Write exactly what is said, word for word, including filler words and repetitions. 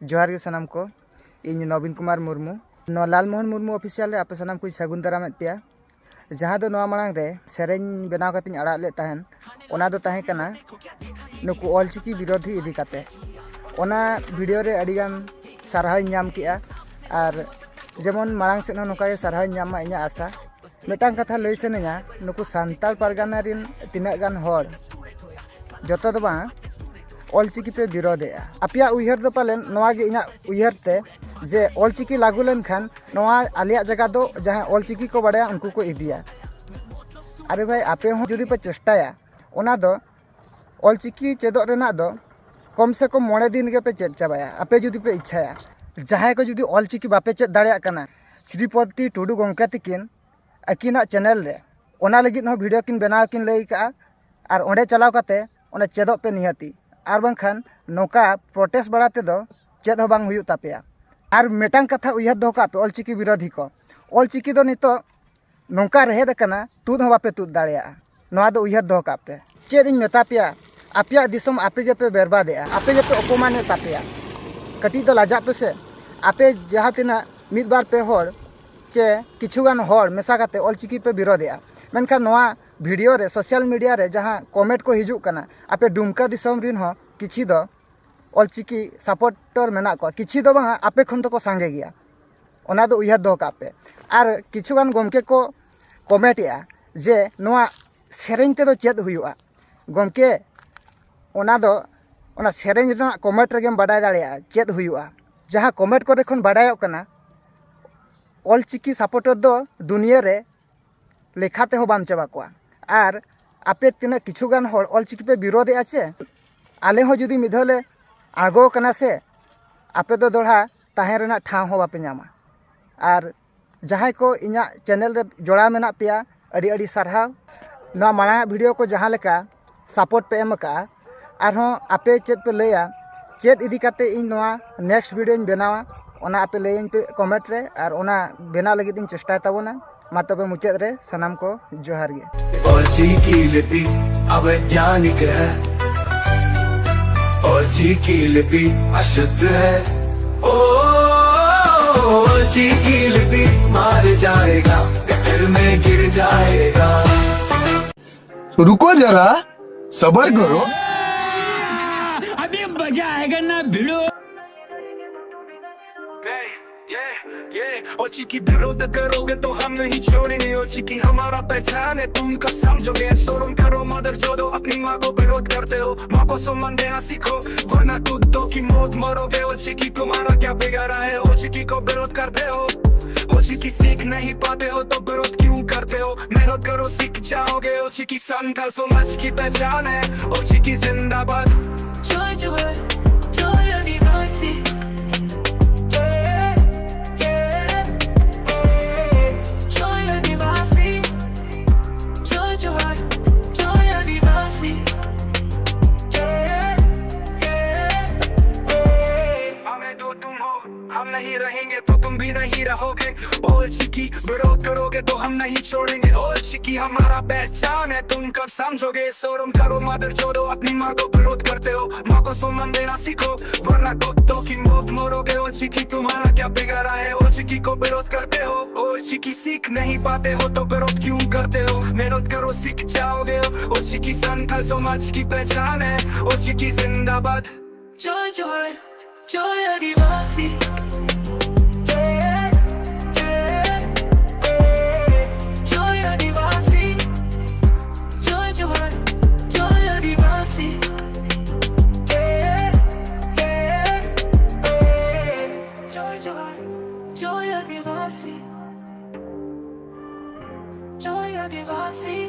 ᱡᱚᱦᱟᱨ ᱜᱮ ᱥᱟᱱᱟᱢ ᱠᱚ, ᱤᱧ ᱱᱚᱵᱤᱱ ᱠᱩᱢᱟᱨ ᱢᱩᱨᱢᱩ᱾ ᱱᱚᱣᱟ ᱞᱟᱞᱢᱳᱦᱚᱱ ᱢᱩᱨᱢᱩ ᱚᱯᱷᱤᱥᱤᱭᱟᱞ ᱨᱮ ᱟᱯᱮ ᱥᱟᱱᱟᱢ ᱠᱚᱧ ᱥᱟᱹᱜᱩᱱ ᱫᱟᱨᱟᱢᱮᱫ ᱯᱮᱭᱟ᱾ ᱡᱟᱦᱟᱸ ᱫᱚ ᱱᱚᱣᱟ ᱢᱟᱲᱟᱝ ᱨᱮ ᱥᱮᱨᱮᱧ ᱵᱮᱱᱟᱣ ᱠᱟᱛᱮᱧ ᱟᱲᱟᱜ ᱞᱮᱫ ᱛᱟᱦᱮᱱ, ᱚᱱᱟ ᱫᱚ ᱛᱟᱦᱮᱸ ᱠᱟᱱᱟ ᱱᱩᱠᱩ ᱚᱞᱪᱤᱠᱤ ᱵᱤᱨᱳᱫᱷᱤ ᱤᱫᱤ ᱠᱟᱛᱮ᱾ ᱚᱱᱟ ᱵᱷᱤᱰᱤᱭᱳ ᱨᱮ ᱟᱹᱰᱤᱜᱟᱱ ᱥᱟᱨᱦᱟᱣᱤᱧ ᱧᱟᱢ ᱠᱮᱜᱼᱟ, ᱟᱨ ᱡᱮᱢᱚᱱ ᱢᱟᱲᱟᱝ ᱥᱮᱫ ᱦᱚᱸ ᱱᱚᱝᱠᱟ ᱜᱮ ᱥᱟᱨᱦᱟᱣᱤᱧ ᱧᱟᱢ ᱢᱟ, ᱤᱧᱟᱹᱜ ᱟᱥᱟ᱾ ᱢᱤᱫᱴᱟᱝ ᱠᱟᱛᱷᱟ ᱞᱟᱹᱭ ᱥᱟᱱᱟᱧᱟ, ᱱᱩᱠᱩ ᱥᱟᱱᱛᱟᱲ ᱯᱟᱨᱜᱟᱱᱟ ᱨᱮᱱ ᱛᱤᱱᱟᱹᱜ ᱜᱟᱱ ᱦᱚᱲ, ᱡᱚᱛᱚ ᱫᱚ ᱵᱟᱝ, ᱚᱞᱪᱤᱠᱤ ᱯᱮ ᱵᱤᱨᱳᱫᱷᱮᱜᱼᱟ᱾ ᱟᱯᱮᱭᱟᱜ ᱩᱭᱦᱟᱹᱨ ᱫᱚ ᱯᱟᱞᱮᱱ ᱱᱚᱣᱟ ᱜᱮ ᱤᱧᱟᱹᱜ ᱩᱭᱦᱟᱹᱨ ᱛᱮ, ᱡᱮ ᱚᱞᱪᱤᱠᱤ ᱞᱟᱹᱜᱩ ᱞᱮᱱᱠᱷᱟᱱ ᱱᱚᱣᱟ ᱟᱞᱮᱭᱟᱜ ᱡᱟᱭᱜᱟ ᱫᱚ ᱡᱟᱦᱟᱸᱭ ᱚᱞᱪᱤᱠᱤ ᱠᱚ ᱵᱟᱲᱟᱭᱟ ᱩᱱᱠᱩ ᱠᱚ ᱤᱫᱤᱭᱟ᱾ ᱟᱨᱮ ᱵᱷᱟᱭ, ᱟᱯᱮ ᱦᱚᱸ ᱡᱩᱫᱤ ᱯᱮ ᱪᱮᱥᱴᱟᱭᱟ, ᱚᱱᱟ ᱫᱚ ᱚᱞᱪᱤᱠᱤ ᱪᱮᱫᱚᱜ ᱨᱮᱱᱟᱜ ᱫᱚ ᱠᱚᱢ ᱥᱮ ᱠᱚᱢ ᱢᱚᱬᱮ ᱫᱤᱱ ᱨᱮᱜᱮ ᱯᱮ ᱪᱮᱫ ᱪᱟᱵᱟᱭᱟ, ᱟᱯᱮ ᱡᱩᱫᱤ ᱯᱮ ᱤᱪᱪᱷᱟᱭᱟ᱾ ᱡᱟᱦᱟᱸᱭ ᱠᱚ ᱡᱩᱫᱤ ᱚᱞᱪᱤᱠᱤ ᱵᱟᱯᱮ ᱪᱮᱫ ᱫᱟᱲᱮᱭᱟᱜ ᱠᱟᱱᱟ, ᱥᱨᱤᱯᱚᱛᱤ ᱴᱩᱰᱩ ᱜᱚᱢᱠᱮ ᱛᱤᱠᱤᱱ ᱟᱹᱠᱤᱱᱟᱜ ᱪᱮᱱᱮᱞ ᱨᱮ ᱚᱱᱟ ᱞᱟᱹᱜᱤᱫ ᱦᱚᱸ ᱵᱷᱤᱰᱤᱭᱳ ᱠᱤᱱ ᱵᱮᱱᱟᱣ ᱠᱤᱱ ᱞᱟᱹᱭ ᱠᱟᱜᱼᱟ, ᱟᱨ ᱚᱸᱰᱮ ᱪᱟᱞᱟᱣ ᱠᱟᱛᱮ ᱚᱸᱰᱮ ᱪᱮᱫᱚᱜ ᱯᱮ ᱱᱤᱦᱟᱹᱛᱤ᱾ ᱟᱨ ᱵᱟᱝᱠᱷᱟᱱ ᱱᱚᱝᱠᱟ ᱯᱨᱚᱴᱮᱥᱴ ᱵᱟᱲᱟ ᱛᱮᱫᱚ ᱪᱮᱫ ᱦᱚᱸ ᱵᱟᱝ ᱦᱩᱭᱩᱜ ᱛᱟᱯᱮᱭᱟ᱾ ᱟᱨ ᱢᱤᱫᱴᱟᱝ ᱠᱟᱛᱷᱟ ᱩᱭᱦᱟᱹᱨ ᱫᱚᱦᱚ ᱠᱟᱜ ᱯᱮ, ᱚᱞᱪᱤᱠᱤ ᱵᱤᱨᱳᱫᱷᱤ ᱠᱚ, ᱚᱞᱪᱤᱠᱤ ᱫᱚ ᱱᱤᱛᱚᱜ ᱱᱚᱝᱠᱟ ᱨᱮᱦᱮᱫ ᱟᱠᱟᱱᱟ, ᱛᱩᱫ ᱦᱚᱸ ᱵᱟᱯᱮ ᱛᱩᱫ ᱫᱟᱲᱮᱭᱟᱜᱼᱟ᱾ ᱱᱚᱣᱟ ᱫᱚ ᱩᱭᱦᱟᱹᱨ ᱫᱚᱦᱚ ᱠᱟᱜ ᱯᱮ᱾ ᱪᱮᱫ ᱤᱧ ᱢᱮᱛᱟ ᱯᱮᱭᱟ, ᱟᱯᱮᱭᱟᱜ ᱫᱤᱥᱚᱢ ᱟᱯᱮ ᱜᱮᱯᱮ ᱵᱮᱨᱵᱟᱫᱮᱜᱼᱟ, ᱟᱯᱮ ᱜᱮᱯᱮ ᱚᱯᱚᱢᱟᱱᱮᱫ ᱛᱟᱯᱮᱭᱟ᱾ ᱠᱟᱹᱴᱤᱡ ᱫᱚ ᱞᱟᱡᱟᱜ ᱯᱮᱥᱮ᱾ ᱟᱯᱮ ᱡᱟᱦᱟᱸ ᱛᱤᱱᱟᱹᱜ ᱢᱤᱫ ᱵᱟᱨ ᱯᱮ ᱦᱚᱲ ᱪᱮ ᱠᱤᱪᱷᱩ ᱜᱟᱱ ᱦᱚᱲ ᱢᱮᱥᱟ ᱠᱟᱛᱮ ᱚᱞᱪᱤᱠᱤ ᱯᱮ ᱵᱤᱨᱳᱫᱮᱜᱼᱟ, ᱢᱮᱱᱠᱷᱟᱱ ᱱᱚᱣᱟ ᱵᱷᱤᱰᱤᱭᱳ ᱨᱮ, ᱥᱳᱥᱟᱞ ᱢᱤᱰᱤᱭᱟ ᱨᱮ ᱡᱟᱦᱟᱸ ᱠᱚᱢᱮᱱᱴ ᱠᱚ ᱦᱤᱡᱩᱜ ᱠᱟᱱᱟ, ᱟᱯᱮ ᱰᱩᱢᱠᱟ ᱫᱤᱥᱚᱢ ᱨᱮᱱ ᱦᱚᱸ ᱠᱤᱪᱷᱩ ᱫᱚ ᱚᱞᱪᱤᱠᱤ ᱥᱟᱯᱳᱨᱴᱚᱨ ᱢᱮᱱᱟᱜ ᱠᱚᱣᱟ, ᱠᱤᱪᱷᱩ ᱫᱚ ᱵᱟᱝᱟ, ᱟᱯᱮ ᱠᱷᱚᱱ ᱫᱚᱠᱚ ᱥᱟᱸᱜᱮ ᱜᱮᱭᱟ᱾ ᱚᱱᱟ ᱫᱚ ᱩᱭᱦᱟᱹᱨ ᱫᱚᱦᱚ ᱠᱟᱜ ᱯᱮ᱾ ᱟᱨ ᱠᱤᱪᱷᱩ ᱜᱟᱱ ᱜᱚᱢᱠᱮ ᱠᱚ ᱠᱚᱢᱮᱱᱴ ᱮᱜᱼᱟ ᱡᱮ ᱱᱚᱣᱟ ᱥᱮᱨᱮᱧ ᱛᱮᱫᱚ ᱪᱮᱫ ᱦᱩᱭᱩᱜᱼᱟ? ᱜᱚᱢᱠᱮ, ᱚᱱᱟ ᱫᱚ ᱚᱱᱟ ᱥᱮᱨᱮᱧ ᱨᱮᱱᱟᱜ ᱠᱚᱢᱮᱱᱴ ᱨᱮᱜᱮᱢ ᱵᱟᱰᱟᱭ ᱫᱟᱲᱮᱭᱟᱜᱼᱟ ᱪᱮᱫ ᱦᱩᱭᱩᱜᱼᱟ᱾ ᱡᱟᱦᱟᱸ ᱠᱚᱢᱮᱱᱴ ᱠᱚᱨᱮ ᱠᱷᱚᱱ ᱵᱟᱰᱟᱭᱚᱜ ᱠᱟᱱᱟ, ᱚᱞᱪᱤᱠᱤ ᱥᱟᱯᱳᱨᱴᱟᱨ ᱫᱚ ᱫᱩᱱᱤᱭᱟᱹ ᱨᱮ ᱞᱮᱠᱷᱟ ᱛᱮᱦᱚᱸ ᱵᱟᱢ ᱪᱟᱵᱟ ᱠᱚᱣᱟ᱾ ᱟᱨ ᱟᱯᱮ ᱛᱤᱱᱟᱹᱜ ᱠᱤᱪᱷᱩ ᱜᱟᱱ ᱦᱚᱲ ᱚᱞᱪᱤᱠᱤ ᱯᱮ ᱵᱤᱨᱳᱫᱮᱜᱼᱟ ᱪᱮ, ᱟᱞᱮ ᱦᱚᱸ ᱡᱩᱫᱤ ᱢᱤᱫ ᱫᱷᱟᱣ ᱞᱮ ᱟᱬᱜᱚ ᱠᱟᱱᱟ ᱥᱮ, ᱟᱯᱮ ᱫᱚ ᱫᱚᱲᱦᱟ ᱛᱟᱦᱮᱸ ᱨᱮᱱᱟᱜ ᱴᱷᱟᱶ ᱦᱚᱸ ᱵᱟᱯᱮ ᱧᱟᱢᱟ᱾ ᱟᱨ ᱡᱟᱦᱟᱸᱭ ᱠᱚ ᱤᱧᱟᱹᱜ ᱪᱮᱱᱮᱞ ᱨᱮ ᱡᱚᱲᱟᱣ ᱢᱮᱱᱟᱜ ᱯᱮᱭᱟ, ᱟᱹᱰᱤ ᱟᱹᱰᱤ ᱥᱟᱨᱦᱟᱣ᱾ ᱱᱚᱣᱟ ᱢᱟᱲᱟᱝ ᱟᱜ ᱵᱷᱤᱰᱤᱭᱳ ᱠᱚ ᱡᱟᱦᱟᱸ ᱞᱮᱠᱟ ᱥᱟᱯᱳᱨᱴ ᱯᱮ ᱮᱢ ᱟᱠᱟᱫᱼᱟ, ᱟᱨᱦᱚᱸ ᱟᱯᱮ ᱪᱮᱫ ᱯᱮ ᱞᱟᱹᱭᱟ, ᱪᱮᱫ ᱤᱫᱤ ᱠᱟᱛᱮ ᱤᱧ ᱱᱚᱣᱟ ᱱᱮᱠᱥᱴ ᱵᱷᱤᱰᱤᱭᱳᱧ ᱵᱮᱱᱟᱣᱟ, ᱚᱱᱟ ᱟᱯᱮ ᱞᱟᱹᱭᱟᱹᱧ ᱯᱮ ᱠᱚᱢᱮᱱᱴ ᱨᱮ, ᱟᱨ ᱚᱱᱟ ᱵᱮᱱᱟᱣ ᱞᱟᱹᱜᱤᱫ ᱤᱧ ᱪᱮᱥᱴᱟᱭ ᱛᱟᱵᱚᱱᱟ᱾ ᱢᱟ ᱛᱚᱵᱮ ᱢᱩᱪᱟᱹᱫ ᱨᱮ ᱥᱟᱱᱟᱢ ᱠᱚ ᱡᱚᱦᱟᱨ ᱜᱮ᱾ ᱚᱞᱪᱤᱠᱤ ᱞᱤᱯᱤ ᱟᱵᱚᱭᱤᱡ ᱜᱮᱭᱟᱱᱤᱠ ᱮ ओची की लिपि अशुद्ध है। ओ, ओची की लिपि मार जाएगा, गटर में गिर जाएगा। रुको जरा, सबर करो। अभी मजा आएगा ना भिड़ो। ये, ये, ओची की विरोध करोगे तो हम नहीं छोड़ेंगे। ओची की हमारा पहचान है, तुम कब समझोगे? शोरूम करो मदर जोदो, अपनी माँ को विरोध करते हो। माँ को सम्मान देना सीखो, वरना कुत्तों की मौत मरोगे। ओची की तुम्हारा क्या बिगाड़ा है? ओची की को विरोध करते हो। ओची की सीख नहीं पाते हो तो विरोध क्यों करते हो? मेहनत करो, सीख जाओगे। ओची की संथाल समाज की पहचान है। ओची की जिंदाबाद। জয় জোহার, জয় আদিবাসী। জয়, জয়, জয় আদিবাসী। জয় জোহার, জয় আদিবাসী। জয়, জয়, জয়। हमें तो तुम हो, हम नहीं रहेंगे तो तुम भी नहीं रहोगे। ओची की विरोध करोगे तो हम नहीं छोड़ेंगे। ओची की हमारा पहचान है, तुम कब समझोगे? शोरूम करो मदर जोदो, अपनी माँ को विरोध करते हो। माँ को सम्मान देना सीखो, वरना कुत्तों की मौत मरोगे। ओची की तुम्हारा क्या बिगाड़ा है? ओची की को विरोध करते हो। ओची की सीख नहीं पाते हो तो विरोध क्यों करते हो? मेहनत करो, सीख जाओगे। ओची की संथाल समाज की पहचान है। ओची की जिंदाबाद। জয় জোহার, জয় আদিবাসী। জয়, জয়, জয় আদিবাসী। জয় জোহার, জয় আদিবাসী। জয়, জয়, জয়, জয় জোহার, জয় আদিবাসী। জয় আদিবাসী।